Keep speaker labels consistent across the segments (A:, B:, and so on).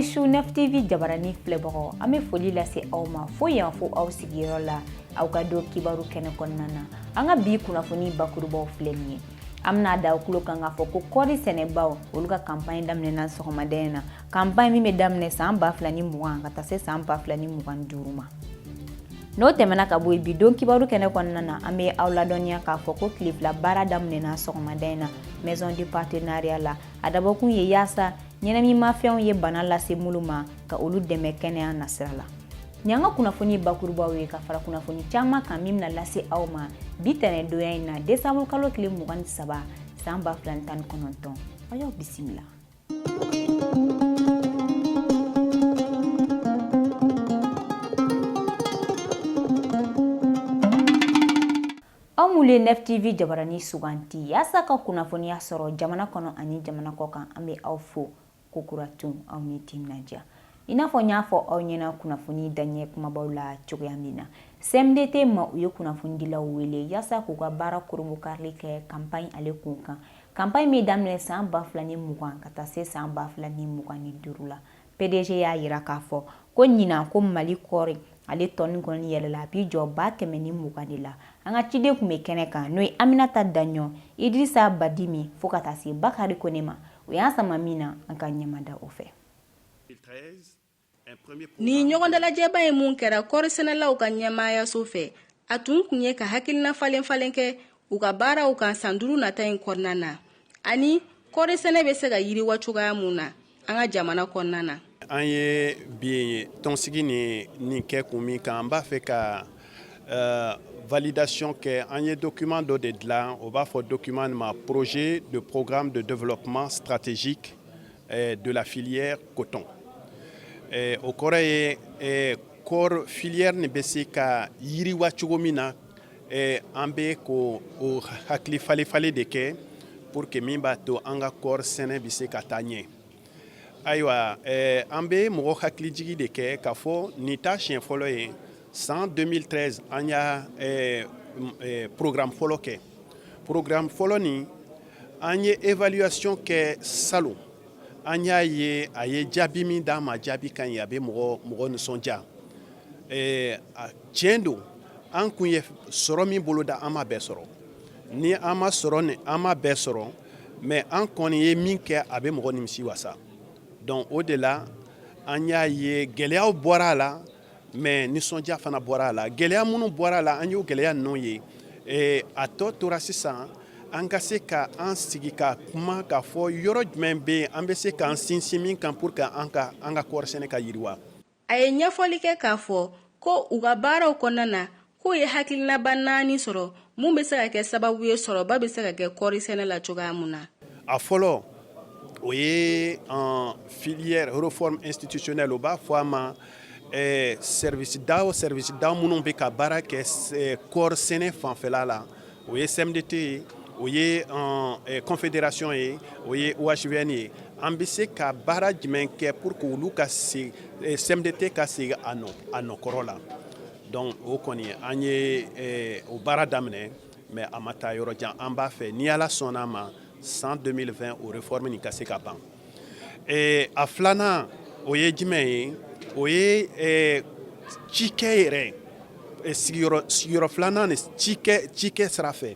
A: Aw ni su, Nef TV jabarani filɛbagaw, an bɛ foli lase aw ma fo yan, fo aw sigiyɔrɔ la, aw ka don kibaru kɛnɛ kɔnɔna na. An ka bi kunnafoni bakurubaw filɛ nin ye. An bɛna da aw tulo kan k'a fɔ ko kɔɔri sɛnɛbaw, olu ka campagne daminɛna sɔgɔmada in na, campagne min bɛ daminɛ san 2020 ka taa se san 2025 ma. N'o tɛmɛna ka bɔ yen, bi don kibaru kɛnɛ kɔnɔna na, an bɛ aw ladɔnniya k'a fɔ ko tile 2 baara daminɛna sɔgɔmada in na Maison du Partenariat la. A dabɔkun ye yaasa ɲɛnamimafɛnw ye bana lase minnu ma, ka olu dɛmɛ kɛnɛya nasira la. Nin an ka kunnafoni bakurubaw ye, ka fara kunnafoni caman kan min bɛna lase aw ma bi tɛnɛdonya in na, desanburu kalo tile 23, san 2019. Aw y'aw bisimila. Aw minnu ye Nef TV jabarani suganti yaasa ka kunnafoniya sɔrɔ jamana kɔnɔ ani jamana kɔ kan, an bɛ aw fo kokura tun, aw ni timinandiya. I n'a fɔ n y'a fɔ aw ɲɛna kunnafoni daɲɛ kumabaw la cogoya min na, CMDT ma u ye kunnafonidilaw wele yaasa k'u ka baara kurunbonkarili kɛ campagne ale kun kan, campagne min daminɛ san 2020 ka taa se san 2025 la. PDG y'a yira k'a fɔ ko ɲinan ko Mali kɔɔri ale tɔni kɔni yɛlɛla, a b'i jɔ 120,000 de la. An ka ciden tun bɛ kɛnɛ kan, n'o ye Aminata Daɲɔ, Idirisa Badimi, fo ka taa se Bakari Kone ma. O y'an sama min na, an ka ɲɛmada o fɛ.
B: Nin ɲɔgɔndalajɛba ye mun kɛra kɔɔrisɛnɛlaw ka ɲɛmaayaso fɛ, a tun kun ye ka hakilina falen falen kɛ u ka baaraw kan san 5 nata in kɔnɔna na, ani kɔɔrisɛnɛ bɛ se ka yiriwa cogoya mun na an ka jamana kɔnɔna na.
C: An ye bi tɔnsigi nin kɛ kun min kan, an b'a fɛ ka validation kɛ. An ye document dɔ de dilan, o b'a fɔ document ma projet de programme de développement stratégique de la filière coton. O kɔrɔ ye kɔɔri filière nin bɛ se ka yiriwa cogo min na. An bɛ ko o hakili falen falen de kɛ pour que min b'a to an ka kɔɔri sɛnɛ bɛ se ka taa ɲɛ. Ayiwa, an bɛ mɔgɔ hakilijigi de kɛ k'a fɔ nin ta siɲɛ fɔlɔ ye. San 2013, an y'a programme fɔlɔ kɛ. Programme fɔlɔ nin, an ye évaluation kɛ salon. An y'a ye a ye jaabi min d'an ma, jaabi ka ɲi, a bɛ mɔgɔ mɔgɔ nisɔndiya. Tiɲɛ don, an kun ye sɔrɔ min boloda, an ma bɛɛ sɔrɔ. Ni an ma sɔrɔ ni an ma bɛɛ sɔrɔ, mais an kɔni ye min kɛ, a bɛ mɔgɔ nimisi wasa. Donc o de la, an y'a ye gɛlɛyaw bɔra a la, mais nisɔndiya fana bɔra a la. Gɛlɛya minnu bɔra a la, an y'o gɛlɛya ninnu ye. A tɔ tora sisan, an ka se ka an sigi ka kuma k'a fɔ yɔrɔ jumɛn bɛ yen, an bɛ se k'an sinsin min kan pour que an ka kɔɔri sɛnɛ ka yiriwa.
B: A ye ɲɛfɔli kɛ k'a fɔ ko u ka baaraw kɔnɔna na, k'u ye hakilinaba naani sɔrɔ mun bɛ se ka kɛ sababu ye sɔrɔba bɛ se ka kɛ kɔɔri sɛnɛ la cogoya mun na.
C: A fɔlɔ, o ye filière réforme institutionnelle. O b'a fɔ a ma service da o service da minnu bɛ ka baara kɛ kɔɔri sɛnɛ fanfɛla la, o ye CMDT ye, o ye confédération ye, o ye OHVN ye. An bɛ se ka baara jumɛn kɛ pour que olu ka se, CMDT ka segin a nɔ kɔrɔ la? Donc o kɔni, an ye o baara daminɛ, mais a ma taa yɔrɔ jan. An b'a fɛ, ni Ala sɔnna a ma, san 2020, o réforme nin ka se ka ban. A filanan, o ye jumɛn ye? O ye cikɛ yɛrɛ sigiyɔrɔ filanan ni cikɛ sira fɛ,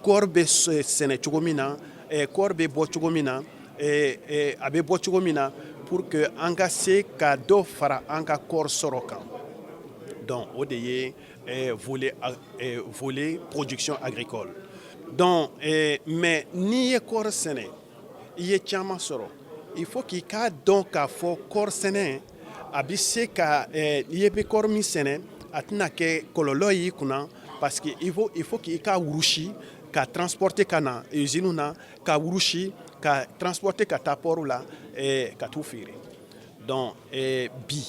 C: kɔɔri bɛ sɛnɛ cogo min na, kɔɔri bɛ bɔ cogo min na, a bɛ bɔ cogo min na, pour que an ka se ka dɔ fara an ka kɔɔri sɔrɔ kan. Donc o de ye volet production agricole. Donc mais n'i ye kɔɔri sɛnɛ, i ye caman sɔrɔ, il faut k'i k'a dɔn k'a fɔ kɔɔri sɛnɛ, a bɛ se ka, i ye bɛ kɔɔri min sɛnɛ, a tɛna kɛ kɔlɔlɔ y'i kunna, parce que il faut k'i ka wurusi ka transporter ka na usine na, ka wurusi ka transporter ka taa port la, ka t'u feere. Donc bi,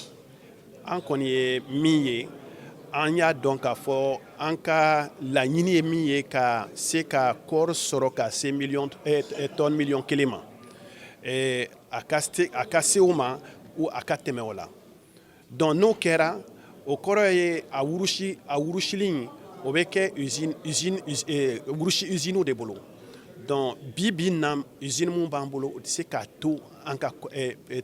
C: an kɔni ye min ye, an y'a dɔn k'a fɔ an ka laɲini ye min ye, ka se ka kɔɔri sɔrɔ ka se miliyɔn tonne 1 miliyɔn ma, a ka se o ma ou a ka tɛmɛ o la. Donc n'o kɛra, o kɔrɔ ye a wurusili in, o bɛ kɛ usine wurusi usine de bolo. Donc bi bi in na, usine mun b'an bolo, o tɛ se k'a to. an ka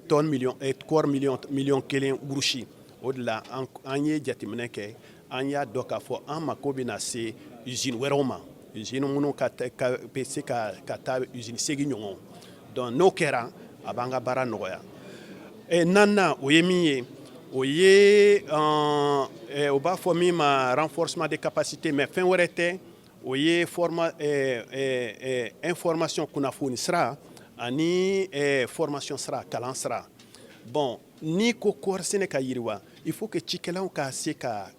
C: tonne miliyɔn, kɔɔri 1 miliyɔn wurusi. O de la an ye jateminɛ kɛ, an y'a dɔn k'a fɔ an mako bɛna se usine wɛrɛw ma, usine minnu ka bɛ se ka taa usine 8 ɲɔgɔn. Donc n'o kɛra, a b'an ka baara nɔgɔya. Naaninan, o ye min ye, o ye u b'a fɔ min ma renforcement de capacité, mais fɛn wɛrɛ tɛ, o ye information, kunnafoni sira, ani formation sira, kalan sira. Bon, n'i ko kɔɔri sɛnɛ ka yiriwa, il faut que cikɛlaw ka se ka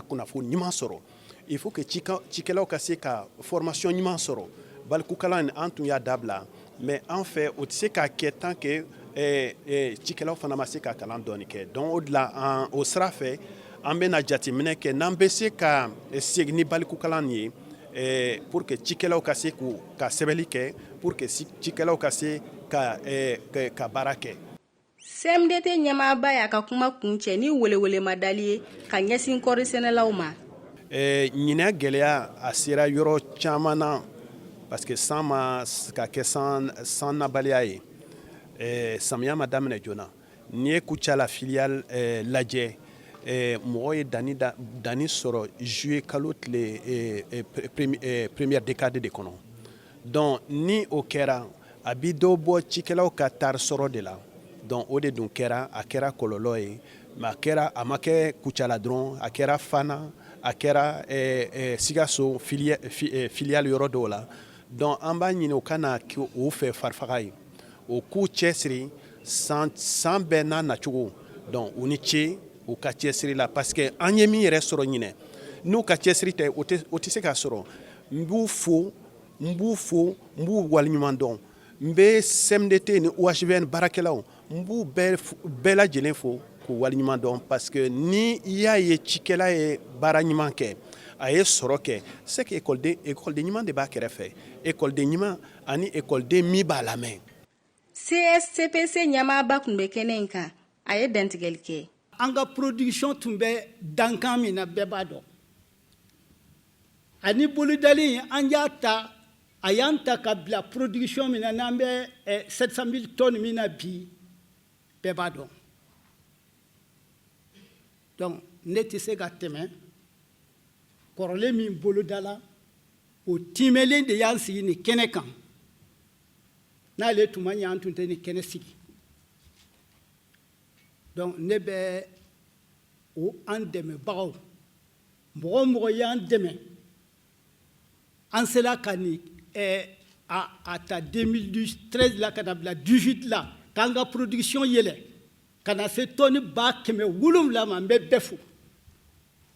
C: kunnafoni ɲuman sɔrɔ, il faut que cikɛlaw ka se ka formation ɲuman sɔrɔ. Balikukalan, an tun y'a dabila, mais an fɛ, o tɛ se k'a kɛ tant que cikɛlaw fana ma se ka kalan dɔɔni kɛ. Donc o de la, o sira fɛ, an bɛna jateminɛ kɛ n'an bɛ se ka segin ni balikukalan ye pour que cikɛlaw ka se k'u ka sɛbɛnni kɛ, pour que cikɛlaw ka se ka baara kɛ.
B: CMDT ɲɛmaaba y'a ka kuma kuncɛ ni welewelemada ye ka ɲɛsin kɔɔri sɛnɛlaw ma.
C: Ɲinɛ gɛlɛya a sera yɔrɔ caman na, parce que san ma ka kɛ san nabaliya ye, samiya ma daminɛ joona. N'i ye Kucala filiale lajɛ, mɔgɔ ye danni sɔrɔ juillet kalo tile première décade de kɔnɔ. Donc ni o kɛra, a bi dɔ bɔ cikɛlaw ka tari sɔrɔ de la. Donc o de dun kɛra, a kɛra kɔlɔlɔ ye. Mais a kɛra, a ma kɛ Kucala dɔrɔn, a kɛra Fana, a kɛra Sikaso filiale yɔrɔ dɔw la. Donc an b'a ɲini u kana kɛ o fɛ farifaga ye, o k'u cɛsiri. San san bɛɛ n'a nacogo. Donc u ni ce u ka cɛsiri la, parce que an ye min yɛrɛ sɔrɔ ɲinɛ, n'u ka cɛsiri tɛ, o tɛ se k'a sɔrɔ. N b'u fo, n b'u fo, n b'u waleɲuman dɔn. N bɛ CMDT ni OHVN baarakɛlaw, n b'u bɛɛ lajɛlen fo k'u waleɲuman dɔn, parce que ni i y'a ye cikɛla ye baara ɲuman kɛ, a ye sɔrɔ kɛ, c'est que ekɔliden ɲuman de b'a kɛrɛfɛ, ekɔliden ɲuman ani ekɔliden min b'a lamɛn.
B: CSCPC ɲɛmaaba tun bɛ kɛnɛ in kan, a ye dantigɛli kɛ.
D: An ka production tun bɛ dankan min na, bɛɛ b'a dɔn. Ani bolodali, an y'a ta, a y'an ta ka bila production min na, n'an bɛ 700 000 tonnes min na bi, bɛɛ b'a dɔn. Donc ne tɛ se ka tɛmɛ kɔrɔlen min bolodala, o timɛlen de y'an sigi nin kɛnɛ kan. N'ale tun ma ɲɛ, an tun tɛ nin kɛnɛ sigi. Donc ne bɛ o an dɛmɛbagaw, mɔgɔ o mɔgɔ y'an dɛmɛ, an sera ka nin a ta 2013 la ka na bila 18 la, k'an ka production yɛlɛ ka na se tɔni 700 000 ma, n bɛ bɛɛ fo.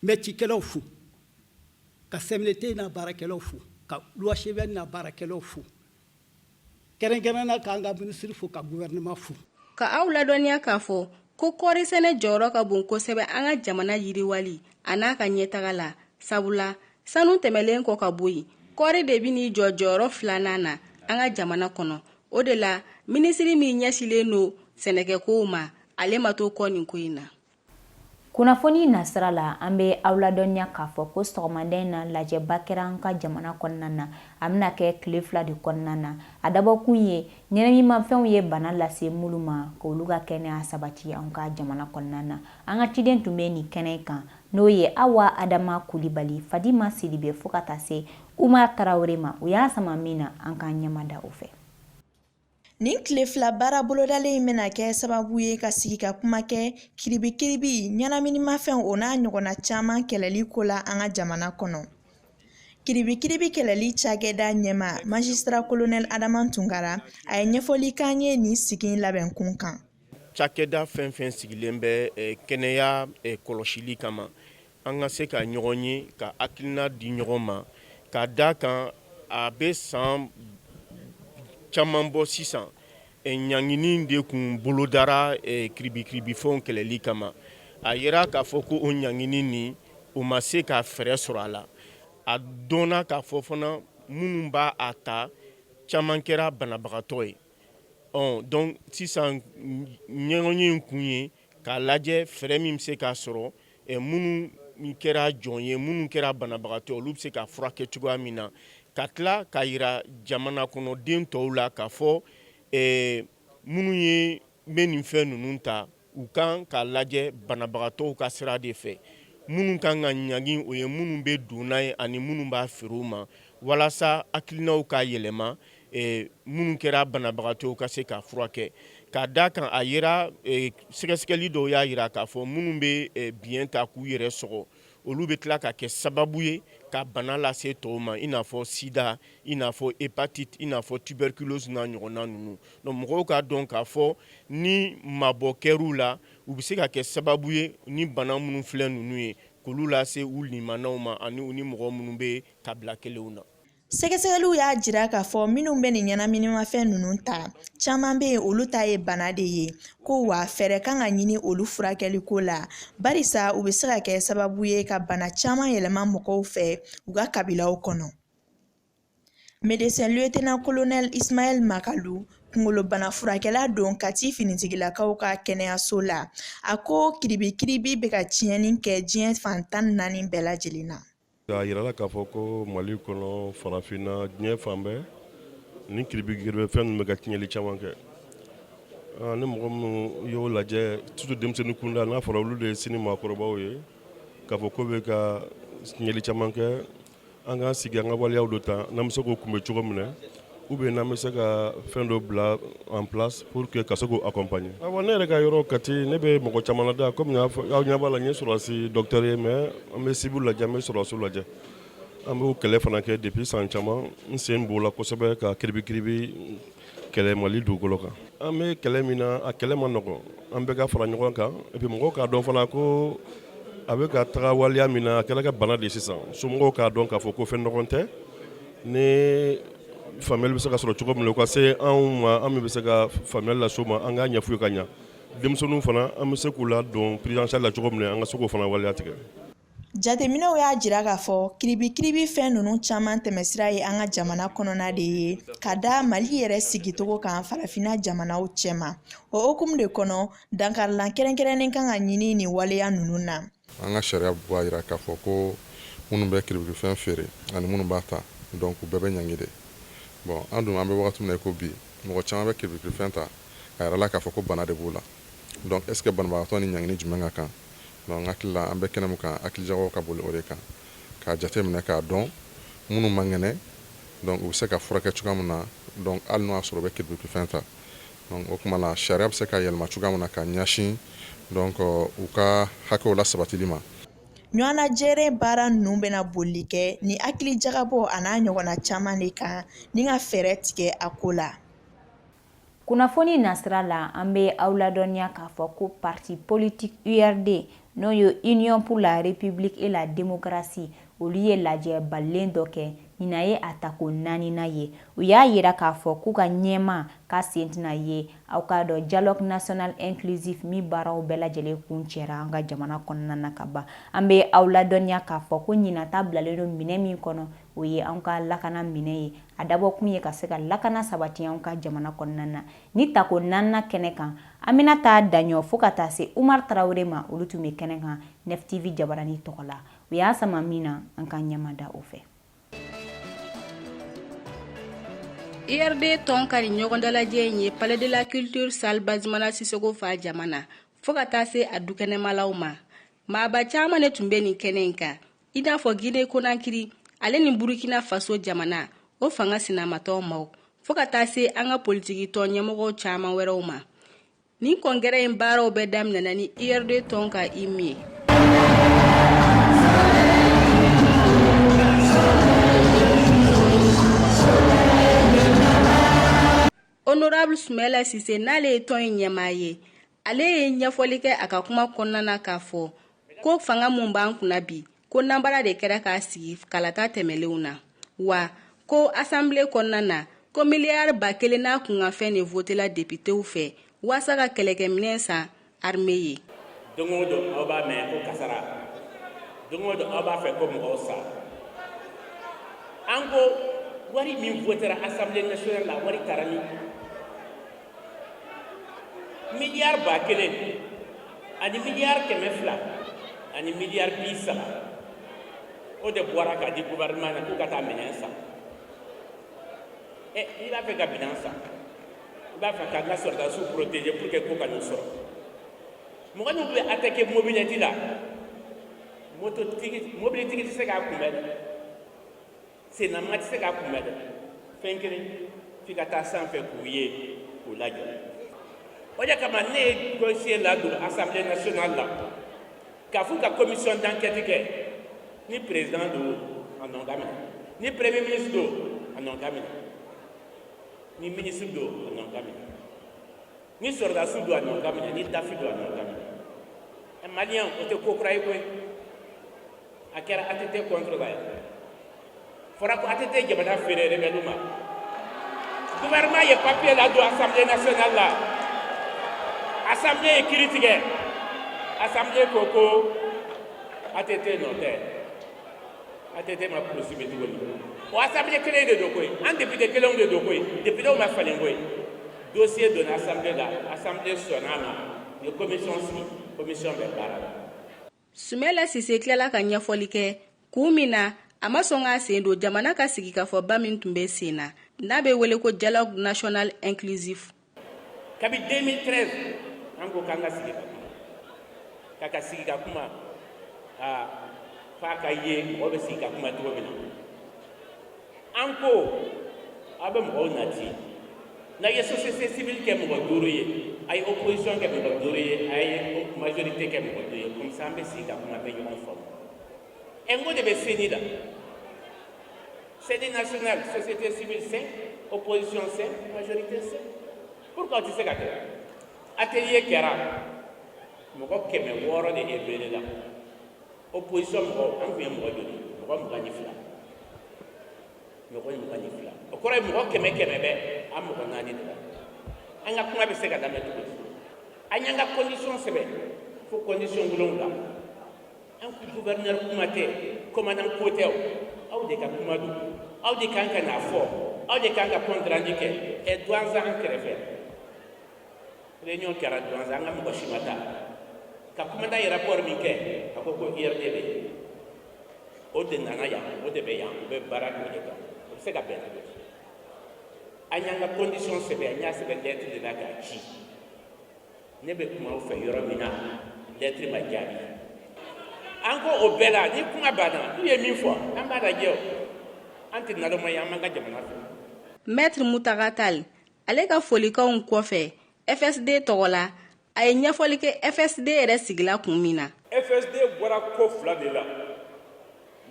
D: N bɛ cikɛlaw fo, ka CMDT n'a baarakɛlaw fo, ka l'OHVN n'a baarakɛlaw fo, kɛrɛnkɛrɛnnenya k'an ka minisiri fo, ka gouvernement fo.
B: Ka aw ladɔnniya k'a fɔ ko kɔɔri sɛnɛ jɔyɔrɔ ka bon kosɛbɛ an ka jamana yiriwali a n'a ka ɲɛtaga la, sabula sanu tɛmɛlen kɔ ka bɔ yen, kɔɔri de bɛ n'i jɔ jɔyɔrɔ filanan na an ka jamana kɔnɔ. O de la, minisiri min ɲɛsilen don sɛnɛkɛkow ma, ale ma to kɔ nin ko in na.
A: Kunnafoni nasira la, an bɛ aw ladɔnniya k'a fɔ ko sɔgɔmada in na, lajɛba kɛra an ka jamana kɔnɔna na. A bɛna kɛ tile 2 de kɔnɔna na. A dabɔkun ye ɲɛnaminimafɛnw ye bana lase minnu ma, k'olu ka kɛnɛya sabati an ka jamana kɔnɔna na. An ka ciden tun bɛ nin kɛnɛ kan, n'o ye Awa Adama Kulibali, Fadima Sidibe, fo ka taa se Umar Tarawele ma. U y'a sama min na, an k'an ɲɛma da o fɛ.
E: Nin tile 2 baara bolodalen in bɛna kɛ sababu ye ka sigi ka kuma kɛ kiribikiribi, ɲɛnaminimafɛnw, o n'a ɲɔgɔnna caman kɛlɛli ko la an ka jamana kɔnɔ. Kiribikiribi kɛlɛli cakɛda ɲɛma, magistrat colonel Adama Tunkara, a ye ɲɛfɔli k'an ye nin sigi in labɛnkun kan.
F: Cakɛda fɛn fɛn sigilen bɛ kɛnɛya kɔlɔsili kama, an ka se ka ɲɔgɔn ye, ka hakilina di ɲɔgɔn ma, ka da kan a bɛ san caman bɔ sisan, ɲangini de kun bolodara kiribikiribifɛnw kɛlɛli kama. A yira k'a fɔ ko o ɲangini nin, o ma se ka fɛɛrɛ sɔrɔ a la. A dɔnna k'a fɔ fana, minnu b'a a ta, caman kɛra banabagatɔ ye. Ɔ donc sisan, ɲɔgɔnye in kun ye k'a lajɛ fɛɛrɛ min bɛ se k'a sɔrɔ, minnu kɛra jɔn ye, minnu kɛra banabagatɔ, olu bɛ se ka furakɛ cogoya min na, ka tila k'a yira jamana kɔnɔden tɔw la k'a fɔ Minnu ye bɛ nin fɛn ninnu ta, u kan k'a lajɛ banabagatɔw ka sira de fɛ. Minnu kan ka ɲangi, o ye minnu bɛ don n'a ye ani minnu b'a feere u ma, walasa hakilinaw ka yɛlɛma, minnu kɛra banabagatɔw ka se ka furakɛ. K'a da kan, a yera sɛgɛsɛgɛli dɔw y'a jira k'a fɔ minnu bɛ biɲɛ ta k'u yɛrɛ sɔgɔ, olu bɛ tila ka kɛ sababu ye ka bana lase tɔw ma, i n'a fɔ sida, i n'a fɔ hépatite, i n'a fɔ tuberculose n'a ɲɔgɔnna ninnu. Donc mɔgɔw k'a dɔn k'a fɔ ni mabɔ kɛr'u la, u bɛ se ka kɛ sababu ye ni bana minnu filɛ ninnu ye, k'olu lase u limanaw ma ani u ni mɔgɔ minnu bɛ kabila kelenw na.
E: Sɛgɛsɛgɛliw y'a jira k'a fɔ minnu bɛ nin ɲɛnaminimafɛn ninnu ta, caman bɛ yen, olu ta ye bana de ye, ko wa fɛɛrɛ kan ka ɲini olu furakɛli ko la, barisa u bɛ se ka kɛ sababu ye ka bana caman yɛlɛma mɔgɔw fɛ u ka kabilaw kɔnɔ. Médecin lieutenant colonel Ismaël Makalu, kunkolobana furakɛla don Kati finitigilakaw ka kɛnɛyaso la, a ko kiribikiribi bɛ ka tiɲɛni kɛ diɲɛ fan 14 bɛɛ lajɛlen na.
G: A yirala k'a fɔ ko Mali kɔnɔ, farafinna, diɲɛ fan bɛɛ, ni kiribikiribi fɛn ninnu bɛ ka tiɲɛli caman kɛ. Ni mɔgɔ minnu y'o lajɛ, surtout denmisɛnnin kunda, n'a fɔra olu de ye sini maakɔrɔbaw ye, k'a fɔ ko bɛ ka tiɲɛli caman kɛ, an k'an sigi, an ka waleyaw dɔ ta n'an bɛ se k'o kunbɛn cogo min na, ou bien n'an bɛ se ka fɛn dɔ bila en place pour que ka se k'o accompagner. Awa, ne yɛrɛ ka yɔrɔ Kati, ne bɛ mɔgɔ caman lada. Komi aw ɲɛ b'a la, n ye sɔrɔdasi docteur ye, mais an bɛ civil lajɛ, an bɛ sɔrɔdasiw lajɛ, an b'o kɛlɛ fana kɛ depuis san caman. N sen b'o la kosɛbɛ ka kiribikiribi kɛlɛ Mali dugukolo kan. An bɛ kɛlɛ min na, a kɛlɛ ma nɔgɔn. An bɛɛ ka fara ɲɔgɔn kan, et puis mɔgɔw k'a dɔn fana ko a bɛ ka taga waleya min na, a kɛra ka bana de sisan. Somɔgɔw k'a dɔn k'a fɔ ko fɛn nɔgɔn tɛ. Ni faamuyali bɛ se ka sɔrɔ cogo min na, u ka se anw ma, an min bɛ se ka faamuyali lase u ma, an k'a ɲɛf'u ye ka ɲa. Denmisɛnninw fana, an bɛ se k'u ladon prise en charge la cogo min na, an ka se k'o fana waleya tigɛ.
E: Jateminɛw y'a jira k'a fɔ kiribikiribi fɛn ninnu caman tɛmɛsira ye an ka jamana kɔnɔna de ye, ka da Mali yɛrɛ sigicogo kan farafinna jamanaw cɛma. O hukumu de kɔnɔ, dankarilan kɛrɛnkɛrɛnnen kan ka ɲini nin waleya ninnu na.
H: An ka sariya b'a jira k'a fɔ ko minnu bɛ kiribikirifɛn feere ani minnu b'a ta, donc u bɛɛ bɛ ɲangi de. Bon, an dun, an bɛ wagati min na i ko bi, mɔgɔ caman bɛ kiribikirifɛn ta, a yɛrɛ la k'a fɔ ko bana de b'u la. Donc est ce que banabagatɔ ni ɲangini jumɛn ka kan? Donc n hakili la, an bɛ kɛnɛ min kan, hakilijagabɔ ka boli o de kan, k'a jate minɛ k'a dɔn minnu man kɛnɛ, donc u bɛ se ka furakɛ cogoya min na, donc hali n'o y'a sɔrɔ u bɛ kiribikirifɛn ta. Donc o tuma na, sariya bɛ se ka yɛlɛma cogoya min na ka ɲɛsin donc u ka hakɛw la sabatili ma.
E: Ɲɔgɔnnajɛrɛ baara ninnu bɛna boli kɛ ni hakili jagabɔ a n'a ɲɔgɔnna caman de kan, ni ka fɛɛrɛ tigɛ a ko la.
A: Kunnafoni nasira la, an bɛ aw ladɔnniya k'a fɔ ko parti politique URD, n'o ye Union pour la République et la démocratie, olu ye lajɛ balilen dɔ kɛ. Ɲinan ye a tako naaninan ye. U y'a yira k'a fɔ k'u ka ɲɛma k'a sen tɛna ye, aw k'a dɔn, dialogue national inclusif min baaraw bɛɛ lajɛlen kun cɛra an ka jamana kɔnɔna na ka ban. An bɛ aw ladɔnniya k'a fɔ ko ɲinan ta bilalen don minɛ min kɔnɔ, o ye an ka lakana minɛ ye. A dabɔ kun ye ka se ka lakana sabati an ka jamana kɔnɔna na. Ni tako naaninan kɛnɛ kan, an bɛna taa daɲɔ fo ka taa se Umar Tarawele ma. Olu tun bɛ kɛnɛ kan Nef TV jabarani tɔgɔ la. U y'a sama min na, an ka ɲɛma da o fɛ.
B: URD tɔn ka nin ɲɔgɔndalajɛ in ye Palais de la Culture, salle Bazumana Sisoko fa jama na, fo ka taa se a dukɛnɛmalaw ma. Maaba caman de tun bɛ nin kɛnɛ in kan, i n'a fɔ Guinée Conakry ale ni Burkina Faso jamana o fanga sinamatɔn maaw, fo ka taa se an ka politiki tɔn ɲɛmɔgɔw caman wɛrɛw ma. Nin congrès in baaraw bɛɛ daminɛna ni URD tɔn ka hymne ye. Honorable Sumala Sise, n'ale ye tɔn in ɲɛmaa ye, ale ye ɲɛfɔli kɛ a ka kuma kɔnɔna na k'a fɔ ko fanga mun b'an kunna bi, ko nanbara de kɛra k'a sigi kalata tɛmɛlenw na, wa ko assemblée kɔnɔna na, ko miliyari 1000 n'a kunkanfɛn de votela députéw fɛ waasa ka kɛlɛkɛminɛn san armée ye.
I: Don o don aw b'a mɛn ko kasara, don o don aw b'a fɛ ko mɔgɔw sa. An ko wari min votera Assemblée nationale la, wari taara min? Miliyari 1000 ani miliyari 200 ani miliyari 30, o de bɔra k'a di gouvernement na k'u ka taa minɛn san. Ɛ, n'i b'a fɛ ka minɛn san, I b'a fɛ k'an ka sɔrɔdasiw protéger pour que ko kan'u sɔrɔ. Mɔgɔ minnu bɛ attaquer mobilette la, mototigi, mobilitigi tɛ se k'a kunbɛn dɛ, sennama tɛ se k'a kunbɛn dɛ. Fɛn kelen, f'i ka taa sanfɛ k'u ye, k'u lajɔ. O de kama ne ye dossier ladon Assemblée nationale la k'a f'u ka commission d'enquête kɛ. Ni président don, a nɔ ka minɛ. Ni premier ministre don, a nɔ ka minɛ. Ni ministre don, a nɔ ka minɛ. Ni sɔrɔdasiw don, a nɔ ka minɛ. Ni DAF don, a nɔ ka minɛ. Maliyɛn, o tɛ ko kura ye koyi. A kɛra ATT contre la yan. Fɔra ko ATT jamana feere rebelle ma. Gouvernement ye papier ladon Assemblée nationale la. Assemblée ye kiiri tigɛ. Assemblée ko ko ATT nɔ tɛ. ATT ma poursuivi tuguni. O assemblée kelen de don koyi. An député kelenw de don koyi. Députéw ma falen koyi. Dossier donna assemblée la, assemblée sɔnna a ma. U ye commission sigi, commission bɛ baara la.
B: Sumɛla Sise tilala ka ɲɛfɔli kɛ kun min na a ma sɔn k'a sen don jamana ka sigikafɔba min tun bɛ sen na, n'a bɛ wele ko dialogue national inclusif.
I: Kabi 2013, an ko k'an ka sigi ka kuma, k'a ka sigi ka kuma, aa, f'a ka ye mɔgɔ bɛ sigi ka kuma cogo min na. An ko aw bɛ mɔgɔw nati, n'a ye société civile kɛ mɔgɔ 5 ye, a ye opposition kɛ mɔgɔ 5 ye, a ye majorité kɛ mɔgɔ 5 ye, comme ça an bɛ sigi ka kuma, bɛ ɲɔgɔn faamu. Ɛ, n ko de bɛ CENI la, CENI nationale, société civile 5, opposition 5, majorité 5. Pourquoi o tɛ se ka kɛ? Atelier kɛra, mɔgɔ 600 de wele la. Opposition mɔgɔ, an tun ye mɔgɔ joli? Mɔgɔ 22. Mɔgɔ 22, o kɔrɔ ye mɔgɔ 100 100 bɛ an mɔgɔ naani de la. An ka kuma bɛ se ka lamɛn cogo di? An y'an ka condition sɛbɛn fo condition 7. An ko gouverneur kuma tɛ, commandant ko tɛ, o aw de ka kuma don, aw de kan ka n'a fɔ, aw de kan ka compte rendu kɛ. Ɛ, Douentza, an kɛrɛfɛ, réunion kɛra Douentza, an ka mɔgɔ si ma taa. Ka commandant ye rapport min kɛ, a ko ko URD bɛ yen, o de nana yan, o de bɛ yan, u bɛ baara kɛ o de kan. O bɛ se ka bɛn cogo di? An y'an ka condition sɛbɛn, an y'a sɛbɛn lettre de la k'a ci. Ne bɛ kuma aw fɛ yɔrɔ min na, lettre ma jaabi. An ko o bɛɛ la, ni kuma banna, n'u ye min fɔ, an b'a lajɛ. O an tɛ naloma ye, an b'an ka jamana fɛ.
B: Maître Mutaga Tall, ale ka folikanw kɔfɛ FSD tɔgɔ la, a ye ɲɛfɔli kɛ FSD yɛrɛ sigila kun min na.
J: FSD bɔra ko fila de la: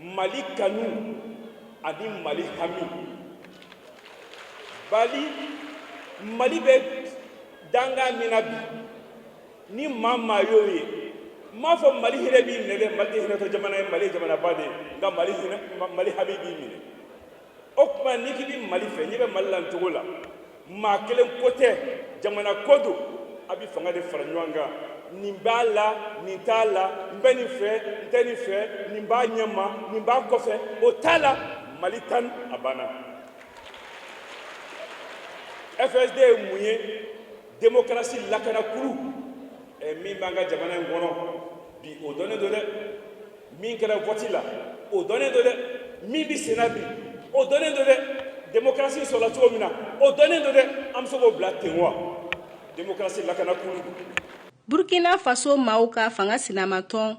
J: Mali kanu ani Mali hami. Bali Mali bɛ dangan min na bi, ni maa maa y'o ye, n m'a fɔ Mali hinɛ b'i minɛ dɛ. Mali tɛ hinɛtɔ jamana ye, Mali ye jamanaba de ye. Nka Mali hinɛ, Mali hami b'i minɛ. O tuma, n'i k'i bɛ Mali fɛ, n'i bɛ Mali la nin cogo la, maa kelen ko tɛ, jamana ko don. A bɛ fanga de fara ɲɔgɔn kan. Nin b'a la, nin t'a la, n bɛ nin fɛ, n tɛ nin fɛ, nin b'a ɲɛma, nin b'a kɔfɛ, o t'a la. Mali tan a banna. FSD ye mun ye? Démocratie lakanakulu. Min b'an ka jamana in kɔnɔ bi, o dɔnnen don dɛ. Min kɛra vote la, o dɔnnen don dɛ. Min bɛ senna bi, o dɔnnen don dɛ. Démocratie sɔrɔla cogo min na, o dɔnnen don dɛ. An bɛ se k'o bila ten wa? Démocratie lakanakulu don.
B: Burkina Faso maaw ka fanga sinamatɔn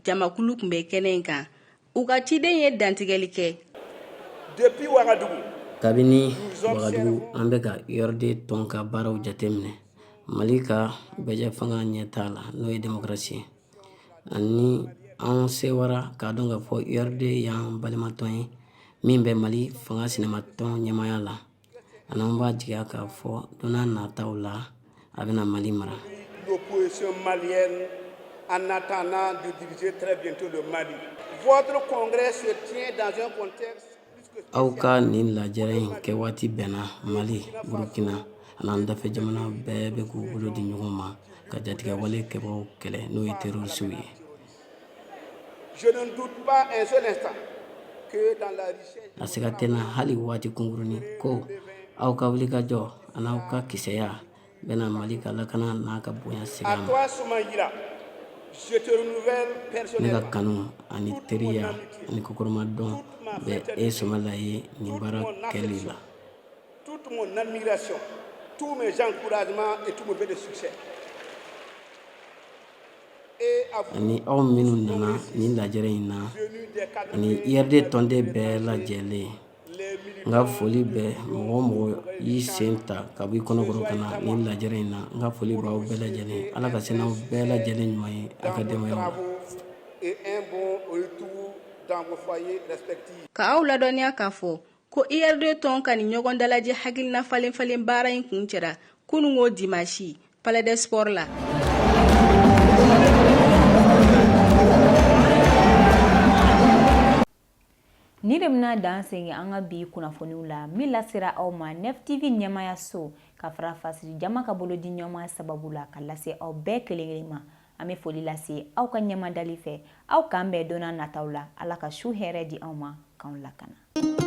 B: jamakulu tun bɛ kɛnɛ in kan. U ka ciden ye dantigɛli kɛ.
J: Depuis Ouagadougou,
K: Kabini Wagadugu, an bɛ ka URD tɔn ka baaraw jateminɛ Mali ka bɛɛjɛfanga ɲɛtaa la, n'o ye demokarasi ye. Ani an sewara k'a dɔn k'a fɔ URD y'an balimatɔn ye min bɛ Mali fanga sinamatɔn ɲɛmaaya la. Ani an b'a jigiya k'a fɔ don n'a nataw la, a bɛna Mali mara.
L: L'opposition malienne en attendant de diriger très bientôt le Mali. Votre congrès se tient dans un contexte
K: Aw ka nin lajɛrɛ in kɛ waati bɛnna Mali, Burukina an'an dafɛ jamana bɛɛ bɛ k'u bolo di ɲɔgɔn ma ka jatigɛwale kɛbagaw kɛlɛ, n'o ye terroristew ye.
L: Je ne doute pas un seul instant que dans la richesse
K: A siga tɛ n na hali waati kunkurunin ko aw ka wulikajɔ an'aw ka kisɛya bɛna Mali ka lakana n'a ka bonya segin
L: À
K: a ma.
L: toi, Soumaïla, je te renouvelle
K: Ne ka
L: personnellement
K: kanu ani teriya ani kɔkɔrɔmadon bɛ e Sumala ye nin baara kɛli la.
L: Toute mon admiration Tous mes encouragements et tous mes vœux de succès.
K: Ani aw minnu nana nin lajɛrɛ in na, ani URD tɔnden bɛɛ lajɛlen, n ka foli bɛ mɔgɔ o mɔgɔ y'i sen ta ka bɔ i kɔnɔkɔrɔ ka na nin lajɛrɛ in na. N ka foli b'aw bɛɛ lajɛlen. Ala ka se n'aw bɛɛ lajɛlen ɲuman ye a ka denbayaw la.
B: Ka aw ladɔnniya k'a fɔ ko URD tɔn ka nin ɲɔgɔn dalajɛ hakilina falen falen baara in kuncɛra kununko dimasi Palais des Sports la.
A: Nin de bɛna dan sigi an ka bi kunnafoniw la min lasera aw ma Nef TV ɲɛmaayaso ka fara fasiri jama ka bolo di ɲɔgɔn sababu la ka lase aw bɛɛ kelen kelen ma. An bɛ foli lase aw ka ɲɛmadali fɛ. Aw k'an bɛn don nataw la. Ala ka su hɛrɛ di aw ma, k'anw lakana.